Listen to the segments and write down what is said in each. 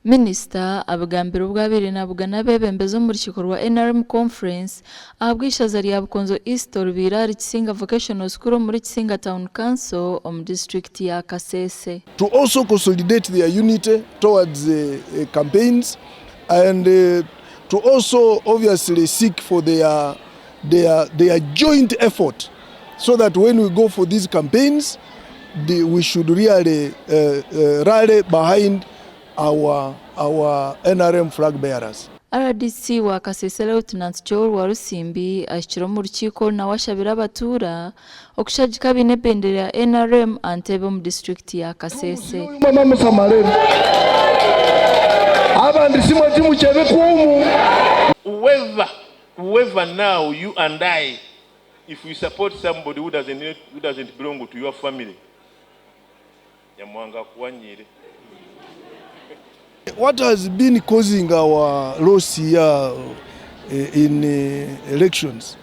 Minisita abigambire obu abaire nabugana abeebembezi omu rukiiko rwa NRM Conference ahabw'eishaza rya Bukonzo East orubaire ahari Kisinga Vocational School omuri Kisinga Town Council omu disiturikiti ya Kasese. To also consolidate their unity towards campaigns and to also obviously seek for their their their joint effort so that when we go for these campaigns the, we should really uh, uh, rally behind our, our NRM flag bearers. Rdc wa Kasese Lieutenant Joel Walusimbi ahikire omu rukiiko oru nawe ashabire abatuura okushagika abaine ebendera ya NRM aha ntebe omu disiturikiti ya Kasese. Whoever, whoever now you and I if we support somebody who doesn't, who doesn't belong to your family Nyamuhanga akuwanyiire. What has been causing our loss here in elections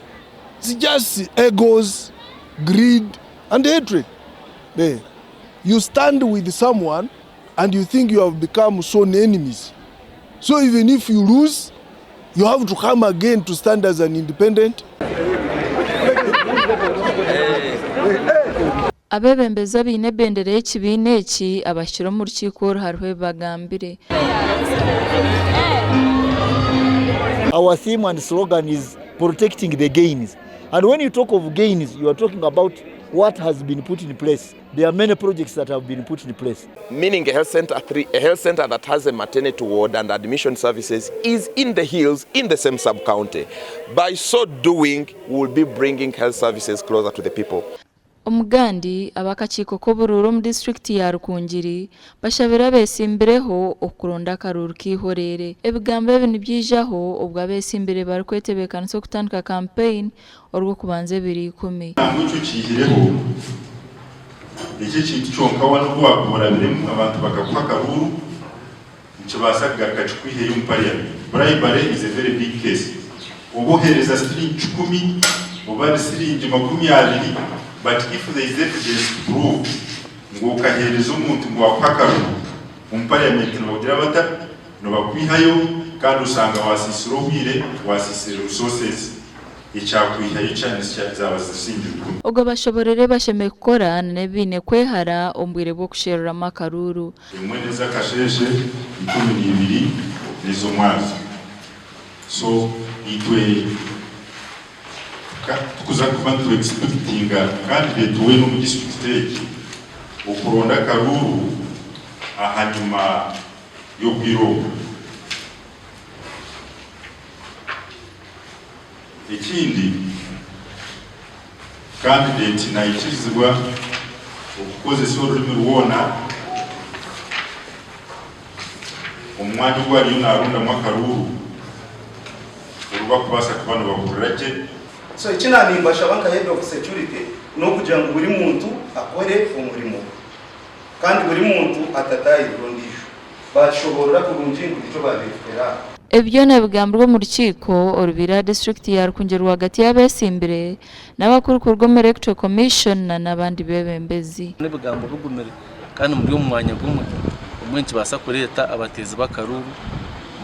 is just egos, greed and hatred. You stand with someone and you think you have become sworn enemies. So even if you lose, you have to come again to stand as an independent. Abeebembezi abaine ebendera y'ekibiina eki abahikire omu rukiiko oru hariho ebi bagambire. Our theme and slogan is protecting the gains and when you talk of gains you are talking about what has been put in place. There are many projects that have been put in place. Meaning a health center, a health center that has a maternity ward and admission services is in the hills in the same sub-county. By so doing, we will be bringing health services closer to the people. Omugandi, ab'akakiiko k'oburuuru omu disiturikiti ya Rukungiri bashabire abeetsimbireho okuronda akaruuru k'eihoreere. Ebigambo ebi nibyijaho obwo abeetsimbire barikwetebeekanisa okutandika kampeyini orw'okubanza ebiro ikumi. Nangwa ekyo okiihireho, ekyo ekintu kyonka waana obu waakuba orabiremu abantu bakakuha akaruuru, nikibaasa kugaruka kikwiheyo omu parliament. Bribery is a very big case. Oba oheereza siringi kikumi oba ni siringi 20 but if there is evidence to prove ngu okaheereza omuntu ngu akuhe akaruuru, omu parliament nibagira bata? Nibakwihayo kandi oshanga waasiisire obwire, waasiisire resources. Ekyakwihayo zaaba ziri siringi rukumi. Ogwo abashoborere ebi bashemereire kukora na n'ebi baine kwehara omu bwire bw'okusheruramu akaruuru. Emwe n'ez'akasheeshe, 12 n'ez'omwazyo. So itwe tukuza kuba nitu expectinga candidate weena omu district egi okuronda akaruuru ahanyima y'obwire obwo. Ekindi, kandideti naikirizibwa okukozesa orurimi rwona omu mwanya ogu ariyo narondamu akaruuru oru bakubaasa kuba nibahurira gye. So eki naanimbashaba nka head of security n'okugira ngu buri muntu akore omurimo kandi buri muntu atataahirira ondiijo. Baakishoboorora kurungi ngu nikyo baabeetera aha. Ebi byona bigambirwe omu rukiiko orubaire aha disiturikiti ya Rukungiri rwagati y'abeesimbire n'abakuru kuruga omu Electoral Commission na n'abandi beebembezi. N'ebigambo bigumire kandi muri omu mwanya gumwe, obumwe nikibaasa kureeta abateezi b'akaruuru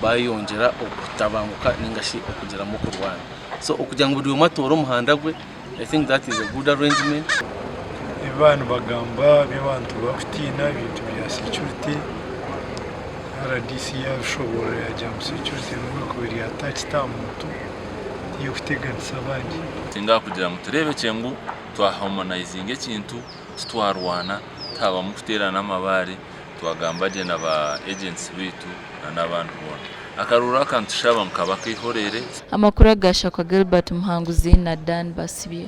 baayongyera okutabanguka nainga shi okugiramu okurwana. So okugira ngu buri omwe atoore omuhanda gwe, I think that is a good arrangement. Ebi baaba nibagamba by'abantu barikutiina ebintu bya security, rdc yaabishoboorora yaagira ngu security n'obu erikuba eri attached aha muntu tiy'okuteganisa abandi. Ninga kugira ngu tureebekye ngu twa harmonizinga ekintu titwarwana tihabamu kuteerana amabaare twagamba gye na ba agents baitu na n'abandi boona. Akaruuru aka nitushaba ngu kabe ak'eihoreere. Amakuru aga Shakwa Gilbert Muhanguzi na Dan Basibye.